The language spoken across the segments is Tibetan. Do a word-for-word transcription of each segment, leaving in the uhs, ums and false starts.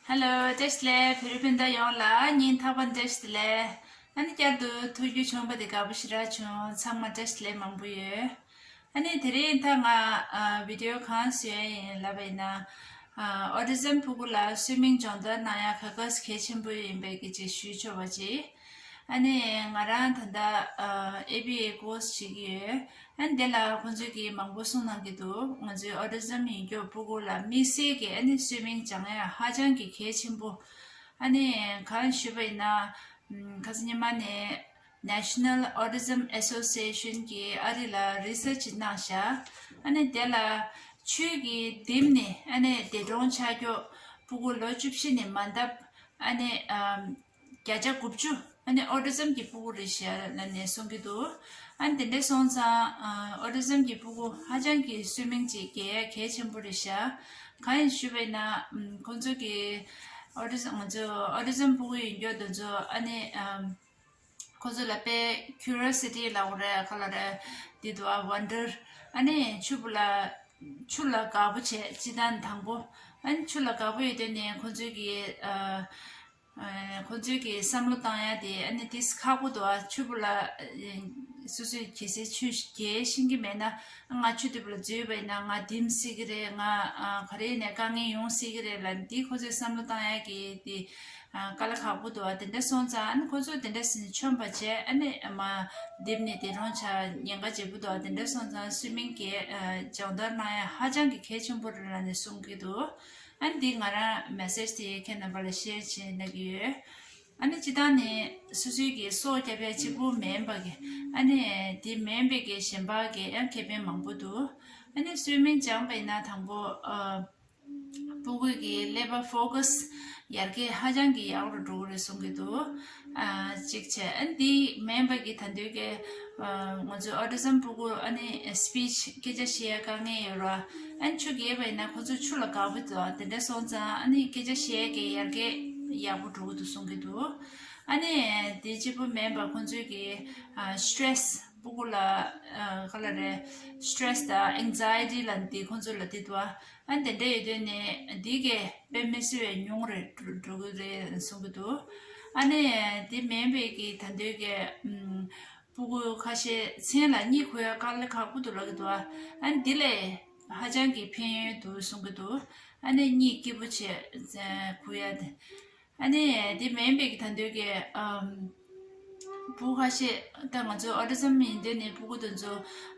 Hello, བཀྲ་ཤིས་བདེ་ལེགས། བོད་རིགས་སྤུན་ཟླ་ཡོངས་ལ་སྙིང་ཐག་པ་ནས་བཀྲ་ཤིས་བདེ་ལེགས། ཨ་ནི་བསྐྱར་དུ་ཐུག་རྒྱུ་བྱུང་བ་དེ་དགའ་པོ་ཞེ་དྲག་བྱུང་། ཚང་མ་བཀྲ་ཤིས་བདེ་ལེགས་མང་པོ་ཡོད། ཨ་ནི་དེ་རིང་ད་ང་ཨ་བི་ཌི་ཡོ་གང་བཟོས་ཡིན་ལབ་པ་ཡིན་ན། ཨ་ཨོ་ཊི་ཛམ་ཕྲུ་གུ་ལ་སུའི་མིང་སྦྱོང་བརྡར་གནང་ཡ་ག་ག་གལ་ཆེན་པོ་ཡིན་པའི་སྐད་ཆ་ཞུས་ཆོག་པ་ཅིག་ཨ་ནི་ང་རང་ད་ལྟ་ཨ་ཨེ་བི་ཨེ་ཀོ་སི་བྱེད་ཀྱི་ཡོད། ཨ་ནི་དེ་ལ་ཁོང་ཚོས་ཀྱིས་མང་པོ་གསུང་གནང་གི་འདུག་ང་ཚོའི་ཨོ་ཊི་ཛམ་ཡིན་རྒྱུ་ཕྲུ་གུ་ལ་དམིགས་བསལ་གྱི་ཨ་ནི་སུའི་མིང་སྦྱང་ཡ་ཧ་ཅང་གི་གལ་ཆེན་པོ། ཨ་ནི་གང་ཞུས་པ་ཡིན་ན། ཁ་སང་ཉི་མ་ནས་National Autism Association གིས་ཨ་རི་ལ་རི་སར་ཆི་གནང་བཞག་ཨ་ནི་དེ་ལ་ཆོས་ཀྱི་དེབ་ནི་ཨ་ནི་འདས་གྲོངས་ཆགས་རྒྱུ་ཕྲུ་གུ་ལོ་བཅུ་བཞི་ནས་མ་འདབ་ཨ་ནི་ཨམ། བརྒྱ་ཆ་དགུ་བཅུ་ཨ་ནི་ཨོ་ཊི་ཛམ་གྱི་ཕྲུ་གུ་རེད་ཤག་ལབ་ནས་གསུང་གི་འདུག་ཨ་ནི་དེ་འདྲ་སོང་ཙང་ཨ་ཨོ་ཊི་ཛམ་གྱི་ཕྲུ་གུ་ཧ་ཅང་གི་སུའི་མིང་ཅིག་རྒྱག་ཡ་གལ་ཆེན་པོ་རེད་ཤག་གང་ཡིན་ཞུས་པ་ཡིན་ན་ཨམ། ཁོང་ཚོ་གི་ཨོ་ཊི་ཛམ་ང་ཚོ་ཨོ་ཊི་ཛམ་ཕྲུ་གུ་ཡིན་རྒྱུ་དེ་ཚོ་ཨ་ནི་ཨམ། ཁོ་ཚོ་ལ་དཔེ་ཁྱུ་རོ་སི་ཊི་ལབ་དགོས་རེད། ག་ལབ་རེད། འདི་འདུག་ཨ། ཝན་ཌར། ཨ་ནི་ཆུ་བུ་ལ་ཆུ་ལ་དགའ་པོ་བྱས་སྤྱི་བཏང་དང་པོ། ཨ་ནི་ཆུ་ལ་དགའ་པོ་ཡོད་དུས་ནས་ཁོ་ཚོས་ཀྱི་ཨ། ཨ། ཁོ་ཚོས་ཀྱི་བསམ་བློ་བཏང་ཡ་དེ་ཨ་ནི་ཏིས་ཁག་པོ་འདུག་ཨ། ཆུ་བུ་ལ་ཨ། སོ་སོས་གལ་སྲིད་ཆུ་རྒྱག་ཤེས་ཀྱི་མེད་ན། ང་ཆུ་འདི་བུ་ལ་འཛུལ་བ་ཡིན་ན་ང་འདེམས་སྲིད་ཀྱི་རེད། ང་ཨ། ག་རེ་ཡིན་ནའི་དཀའ་ངལ་ཡོང་སྲིད་ཀྱི་རེད་ལབ་འདི་ཁོ་ཚོས་བསམ་བློ་བཏང་ཡ་གི་དེ། ཨ། དཀའ་ལས་ཁག་པོ་འདུག་ཨ། དེ་འདྲ་སོང་ཙང་ཨ་ནི་ཁོ་ཚོ་དེ་འདྲ་ཟིན་མཆོད་པ་བྱས་ཨ་ནི་མ་འདེམས་ནས་འདས་གྲོངས་ཆགས་ཉེན་ཁ་ཆེ་པོ་འདུག་ཨ། དེ་འདྲ་སོང་ཙང་སུའི་མིང་གི་ཨ། སྦྱོང་བརྡར་གནང་ཡ་ཧ་ཅང་གི་གལ་ཆེན་པོ་རེད་ལབ་ནས་གསུང་གི་འདུག་ཨ་ནི་འདི་ང་རང་མེ་སེ་ཇི་དེ་ཁྱེད་རྣམ་པ་ལ་ཤེར་བྱས་གནང་གི་ཡོད། ཨ་ནི་སྤྱི་བཏང་ནས་སོ་སོའི་གི་སྲོག་སྐྱོབ་ཡ་གཅིག་པུ་མིན་པ་གི་ཨ་ནི་དེ་མིན་པའི་གི་གཞན་པ་གི་ཡང་ཁེ་ཕན་མང་པོ་འདུག་ཨ་ནི་སུའི་མིང་སྦྱངས་པ་ཡིན་ན་དང་པོ་ཨ། ཕྲུ་གུ་གི་ཀླད་པ་ཕོ་ཀ་སི་ཡར་རྒྱས་ཧ་ཅང་གི་ཡག་རུ་འགྲོ་གི་རེད་གསུང་གི་འདུག་ཨ། གཅིག་བྱས། ཨ་ནི་འདི་མིན་པ་གི་ད་འདོད་གི་ཨ། ང་ཚོའི་ཨོ་ཊི་ཛམ་ཕྲུ་གུ་ཨ་ནི་སི་པིཆ་སྐད་ཆ་བཤད་ཡ་དཀའ་ངལ་ཡོད་ར། ཨ་ནི་ཆུ་རྒྱག་པ་ཡིན་ན་ཁོ་ཚོ་ཆུ་ལ་དགའ་པོ་འདུག་དེ་འདྲ་སོང་ཙང་ཨ་ནི་སྐད་ཆ་བཤད་ཡ་གི་ཡར་རྒྱས་ཡག་པོ་འགྲོ་གི་འདུག་གསུང་གི་འདུག་ཨ་ནི་དེ་གཅིག་པུ་མིན་པ་ཁོ་ཚོའི་གི་ཨ། སི་ཊེ་རེ་སི་ཕྲུ་གུ་ལ་ཨ། ག་ལབ་རེད། སི་ཊེ་རེ་སི་དང་ཨེང་ཛའི་ཊི་ལབ་འདི་ཁོ་ཚོ་ལ་འདི་འདུག་ཨ། ཨ་ནི་དེ་འདྲ་ཡོད་དུས་ནས་འདི་གས་དཔེ་མི་སྲིད་པའི་ཉུང་རུ་འགྲོ་གི་རེད་གསུང་གི་འདུག་ཨ་ནི་འདི་མིན་པའི་གི་ད་འདོད་གི་ཨམ། ཕྲུ་གུ་ཁ་ཤས་མཚན་ལ་གཉིད་ཁུག་ཡ་དཀའ་ལས་ཁག་པོ་འདུག་ལབ་ཀྱི་འདུག་ཨ། ཨ་ནི་འདི་ལས་ཧ་ཅང་གི་ཕན་ཡོན་འདུག་གསུང་གི་འདུག་ཨ་ནི་གཉིད་སྐྱིད་པོ་བྱས་ཁུག་ཡ་དེ། ཨ་ནི་དེ་མིན་པའི་གི་ད་འདོད་གི་ཨམ། ཕྲུ་གུ་ཁ་ཤས་ད་ང་ཚོ་ཨོ་ཊི་ཛམ་ཡིན་དུས་ནས་ཕྲུ་གུ་དེ་ཚོ་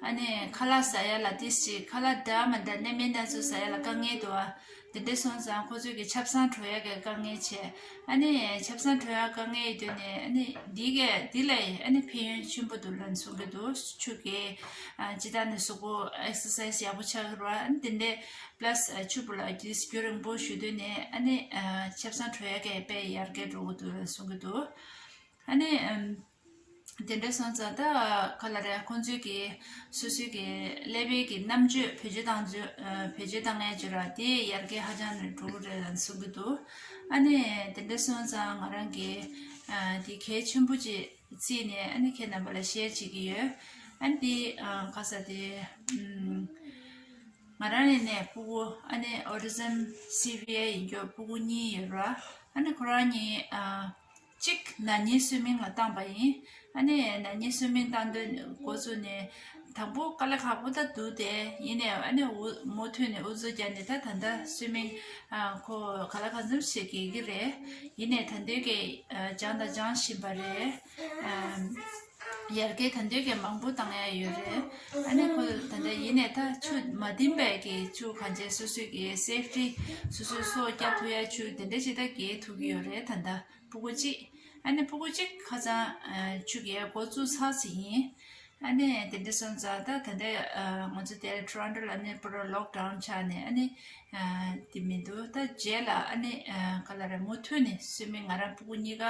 ཨ་ནི་ཁ་ལག་ཟ་ཡ་ལ་ཏིས་ཅིག་ཁ་ལག་འདྲ་མི་འདྲ་སྣ་མིན་སྣ་ཚོགས་ཟ་ཡ་ལ་དཀའ་ངལ་འདུག་ཨ། དེ་འདྲ་སོང་ཙང་ཁོ་ཚོས་ཀྱི་ཆབ་གསང་དྲོ་ཡ་གི་དཀའ་ངལ་བྱས། ཨ་ནི་ཆབ་གསང་དྲོ་ཡ་དཀའ་ངལ་ཡོད་དུས་ནས་ཨ་ནི་འདི་གས་འདི་ལ་ཨ་ནི་ཕན་ཡོན་ཆེན་པོ་འདུག་ལབ་གསུང་གི་འདུག་ཆུ་གས་ཨ། སྤྱི་བཏང་ནས་གཟུགས་པོ་ཨེག་སར་སའི་ཛི་ཡག་པོ་ཆགས་ཀྱི་རེད་བ། ཨ་ནི་དེ་འདྲ་པ་ལ་སི་ཨ། ཆུ་བུ་ལ་རྒྱུ་རིང་པོ་བཞུགས་དུས་ནས་ཨ་ནི་ཨ། ཆབ་གསང་དྲོ་ཡ་གས་དཔེ་ཡར་རྒྱས་འགྲོ་གི་འདུག་གསུང་གི་འདུག་ཨ་ནི་ཨམ། དེ་འདྲ་སོང་ཙང་ད་ག་ལབ་རེད། ཁོང་ཚོའི་གི་སོ་སོའི་གི་ཀླད་པའི་གི་རྣམ་དཔྱོད་བེད་སྤྱོད་བཏང་ཚུལ་ཨ། བེད་སྤྱོད་བཏང་ཡ་བྱོས་ར་དེ་ཡར་རྒྱས་ཧ་ཅང་ནས་འགྲོ་གི་རེད་གསུང་གི་འདུག་ཨ་ནི་དེ་འདྲ་སོང་ཙང་ང་རང་གི་ཨ། དེ་གལ་ཆེན་པོ་ཅིག་བརྩིས་ནས་ཨ་ནི་ཁྱེད་རྣམ་པ་ལ་ཤེར་བྱེད་ཀྱི་ཡོད། ཨ་ནི་དེ་ཨ། ག་ས་དེ་ཨམ། ང་རང་ནས་ནས་ཕྲུ་གུ་ཨ་ནི་ཨོ་ཊི་ཛམ་སི་བི་ཨེ་ཡིན་རྒྱུ་ཕྲུ་གུ་གཉིས་ཡོད་ར། ཨ་ནི་ཁོ་རང་གཉིས་ཨ། གཅིག་ན་ནིང་སུའི་མིང་ལ་བཏང་པ་ཡིན། ཨ་ནི་ན་ནིང་སུའི་མིང་བཏང་དུས་འགོ་བཙུགས་ནས་དང་པོ་དཀའ་ལས་ཁག་པོ་ད་འདུག་སྟེ་ཡིན་ནའི་ཨ་ནི་འུ་མུ་མཐུད་ནས་འུ་ཚོ་རྒྱབ་ནས་ད་ད་ལྟ་སུའི་མིང་ཨ། ཁོ་ག་ལ་གང་འཚམ་ཞིག་རྒྱག་གི་རེད། ཡིན་ནའི་ད་འདོད་ཀྱི་ཨ། སྦྱངས་དང་སྦྱང་བཞིན་པ་རེད། ཨ། ཡར་རྒྱས་ད་འདོད་ཀྱི་མང་པོ་བཏང་ཡ་ཡོད་རེད། ཨ་ནི་ཁོ་ད་ལྟ་ཡིན་ནའི་ད་ཆུ་མ་ལྡིམ་པའི་གི་ཆུ་གང་ཅི་སོ་སོའི་གི་སེབ་ཊི་སོ་སོའི་སྲོག་སྐྱབས་ཐུབ་ཡ་ཆུ་དེ་འདྲ་ཅིག་ད་རྒྱག་ཐུབ་ཀྱི་ཡོད་རེད། ད་ལྟ་ཕྲུ་གུ་གཅིག་ཨ་ནི་ཕྲུ་གུ་གཅིག་ཁ་སང་ཨ། ཆུ་རྒྱག་འགོ་བཙུགས་ཚར་ཟིན་ཡིན། ཨ་ནི་དེ་འདྲ་སོང་ཙང་ད་ད་ལྟ་ཨ། ང་ཚོ་དེ་ཊོ་རོན་ཊོ་ལ་ནི་པུ་ར་ལོག་ཌའུན་ཆགས་ནས་ཨ་ནི་ཨ། དེ་མི་འདུག་ད་རྗེས་ལ་ཨ་ནི་ཨ། ག་ལ་རེད། མུ་མཐུད་ནས་སུའི་མིང་ང་རང་ཕྲུ་གུ་གཉིས་ཀ་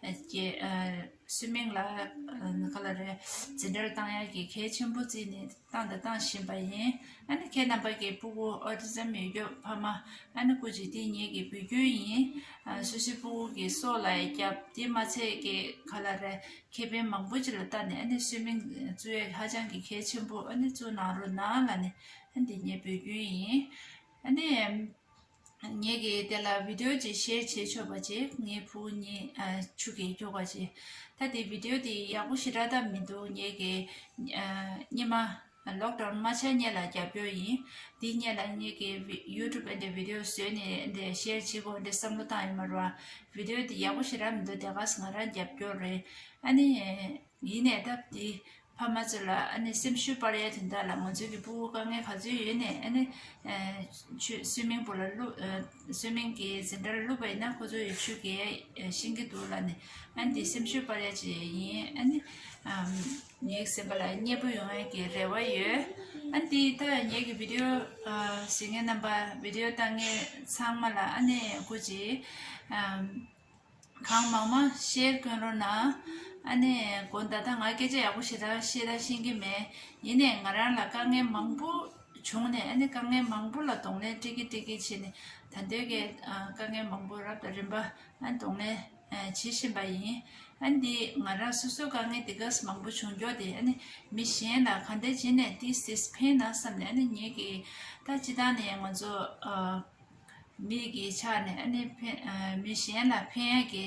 ཨ། སུའི་མིང་ལ་ཨ། ག་ལ་རེད། འཛིན་གྲྭར་བཏང་ཡག་གི་གལ་ཆེན་པོ་བརྩིས་ནས་བཏང་དང་བཏང་བཞིན་པ་ཡིན། ཨ་ནི་ཁྱེད་རྣམ་པ་གི་ཕྲུ་གུ་ཨོ་ཊི་ཛམ་ཡོད་རྒྱུ་ཕ་མ་ཨ་ནི་སྐུ་མཁྱེན་འདི་ངེད་ཀྱི་འབོད་སྐུལ་ཡིན། ཨ། སོ་སོའི་ཕྲུ་གུ་གི་སྲོག་ལ་སྐྱབས། དེ་མ་ཚད་ཀྱི་ག་ལ་རེད། ཁེ་ཕན་མང་པོ་ཅིག་ལ་བལྟས་ནས་ཨ་ནི་སུའི་མིང་བཙུགས་ཡ་ཧ་ཅང་གི་གལ་ཆེན་པོ། ཨ་ནི་བཙུགས་གནང་རོགས་གནང་ལབ་ནས་ཨ་ནི་འདི་ངས་འབོད་སྐུལ་ཡིན། ཨ་ནི་ ངེད་ཀྱིས་དེ་ལ་བི་ཌི་ཡོ་ཅིག་ཤེར་བྱེད་ཆོག་པ་ཅིག་ངའི་བུ་གཉིས་ཨ་ཆུ་གིས་སྐྱོར་བ་ཅིག་ད་དེ་བི་ཌི་ཡོ་དེ་ཡག་པོ་ཞེ་དྲག་ད་མི་འདུག་ངེད་ཀྱིས་ཨ་སྔོན་མ་ལོག་ཌའུན་མ་ཆགས་སྔོན་ལ་རྒྱབ་སྐྱོར་ཡིན། དེ་སྔོན་ལ་ངེད་ཀྱིས་ཝི་ཡུ་ཊུབ་ཨེ་འདྲ་བི་ཌི་ཡོ་བཟོས་ནས་འདྲ་ཤེར་བྱེད་དགོས་འདྲ་བསམ་བློ་བཏང་ཡོད་མ་རེད་བ། བི་ཌི་ཡོ་དེ་ཡག་པོ་ཞེ་དྲག་མི་འདུག་དེ་ག་ང་རང་རྒྱབ་སྐྱོར་རེད། ཨ་ནི། ཡིན་ནའི་སྟབས་བདེ། ཕ་མ་ཚོ་ལ་ཨ་ནི་སེམས་ཤུགས་སྤར་ཡ་དོན་དག་ལ་ང་ཚོའི་གི་སྤུ་གུ་དཀའ་ངལ་ག་ཚོད་ཡོད་ནའི་ཨ་ནི། ཆུ་སུའི་མིང་པུལ་ལ་བླུག་སུའི་མིང་གི་འཛིན་གྲྭ་ལ་བླུགས་པ་ཡིན་ན་ཁོ་ཚོ་ཡི་ཆུ་གི་ཤེས་ཀྱི་འདུག་ལ་ནི་ཨ་ནི་དེ་སེམས་ཤུགས་སྤར་ཡ་ཅིག་ཡིན་ཨ་ནི། ངའི་སེམས་པ་ལ་མཉེས་པོ་ཡོང་ཡ་གི་རེ་བ་ཡོད། ཨ་ནི་དེ་ད་ངའི་གི་བི་ཌི་ཡོ་གཟིགས་མཁན་རྣམ་པ་བི་ཌི་ཡོ་ལྟ་མཁན་ཚང་མ་ལ་ཨ་ནི་སྐུ་མཁྱེན། གང་མང་མང་ཤེར་བསྐྱོན་རོགས་གནང་། ཨ་ནི་དགོང་དག་ད་ང་སྐད་ཆ་ཡག་པོ་ཞེ་དྲག་བཤད་ད་ཤེས་ཀྱི་མེད། ཡིན་ནའི་ང་རང་ལ་དཀའ་ངལ་མང་པོ་བྱུང་ནས་ཨ་ནི་དཀའ་ངལ་མང་པོ་ལ་གདོང་ལེན་སྤྲད་ཀྱི་སྤྲད་ཀྱི་བྱས་ནས་ད་ལྟའི་གི་དཀའ་ངལ་མང་པོ་རབ་དང་རིམ་པ་ཨ་ནི་གདོང་ལེན་བྱེད་བཞིན་པ་ཡིན། ཨ་ནི་འདི་ང་རང་སོ་སོའི་དཀའ་ངལ་འདི་ག་ས་མང་པོ་བྱུང་རྒྱུ་དེ་ཨ་ནི་མི་གཞན་ལ་ག་འདྲ་བྱས་ནས་འདི་སེ་ཕན་ན་བསམ་ནས་ཨ་ནི་ངེད་ཀྱི་ད་སྤྱི་བཏང་ནས་ང་ཚོ། མི་གི་ཆ་ནས་ཨ་ནི་ཕན་ཨ་མི་གཞན་ལ་ཕན་ཡག་གི་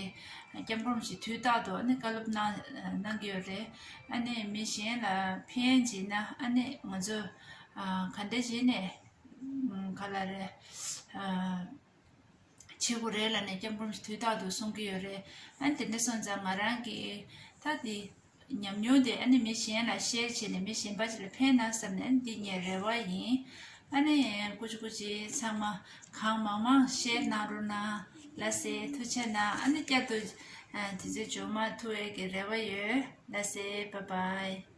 སྐྱབས་མགོན་ཞིག་དུས་རྟག་ཏུ་ཨ་ནི་བཀའ་སློབ་གནང་གནང་གི་ཡོད་རེད། ཨ་ནི་མི་གཞན་ལ་ཕན་བྱས་ན་ཨ་ནི་ང་ཚོ་ཨ་ག་འདྲ་བྱས་ནས་ཨམ་ག་ལ་རེད་ཨ་བྱེད་དགོས་རེད་ལབ་ནས་སྐྱབས་མགོན་ཞིག་དུས་རྟག་ཏུ་གསུང་གི་ཡོད་རེད། ཨ་ནི་དེ་འདྲ་སོང་ཙང་ང་རང་གི་ད་དེ། ཉམས་མྱོང་དེ་ཨ་ནི་མི་གཞན་ལ་ཤེར་བྱས་ནས་མི་གཞན་པ་ཅིག་ལ་ཕན་ན་བསམ་ནས་ཨ་ནི་འདི་ངའི་རེ་བ་ཡིན། ཨ་ནི་སྐུ་མཁྱེན་སྐུ་མཁྱེན་ཚང་མ་གང་མང་མང་ཤེར་གནང་རོགས་གནང་། ལགས་སེ་ཐུགས་རྗེ་གནང་། ཨ་ནི་བསྐྱར་དུ་ཨ་དུས་ཚོད་རྗེས་མ་ཐུག་ཡས་ཀྱི་རེ་བ་ཡོད། ལགས་སེ་བཱའི་བཱའི།